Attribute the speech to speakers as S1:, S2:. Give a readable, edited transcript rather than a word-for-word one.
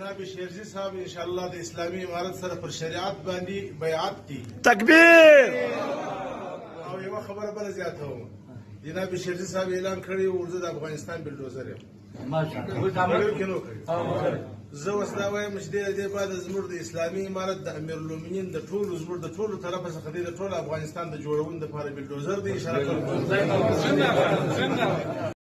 S1: جناب شیرزي صاحب ان شاء الله د اسلامي امارت سره پر شریعت باندې بیعت دي.
S2: تکبیر.
S1: او یوه خبره بله زیاتوم، جناب شیرزي صاحب اعلان کړی و زه د افغانستان بلډوزر یم. زه اوس دا وایم چې دې بعد زموږ د اسلامي امارت د امیرالمؤمنین د ټولو زموږ د ټولو طرفه څخه دی د ټولو افغانستان د جوړونې دپاره بلډوزر دی. ان شاء الله.